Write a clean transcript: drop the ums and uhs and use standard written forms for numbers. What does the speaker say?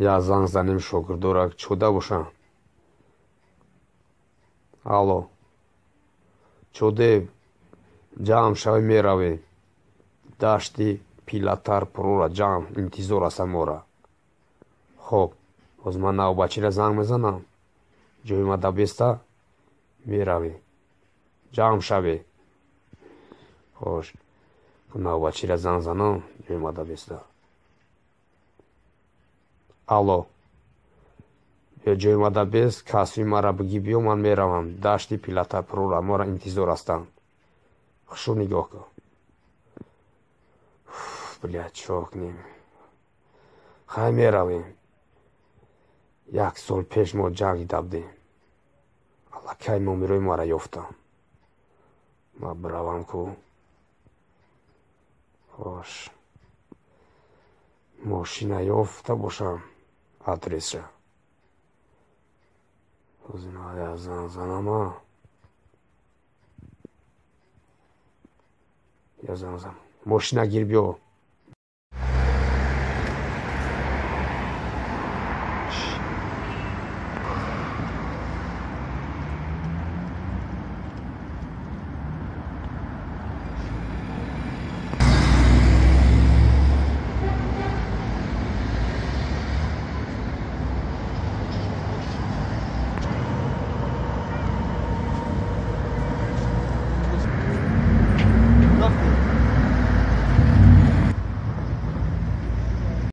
Я занг занем шогирдора, чода бошам. Алло. Чоде ҷамъ шавӣ, меравем. Дашти Пилатар Пурора ҷамъ интизор астанд мора. Хоб, ҳозир ман навбатчира занг мезанам. Ҷои ма беста меравем. Ҷамъ шавед. Хош. Навбатчира занг занам, ҷои ма беста. Алло. Биё ҷои ма бест, касби мара бигӣ биё, ман меравам. Дашти Пилатар Пурора мора интизор ҳастанд. Хушу нигоҳ кун. Блядь, чо кунем? Хай меравем. Як сол пеш мо ҷанг будем. Аллакай номерои маро ёфтам. Ман биравам ку. Хош. Мошина ёфта бошам адресша. Ҳозир я занг занама. Я занг занам. Мошина гир биё.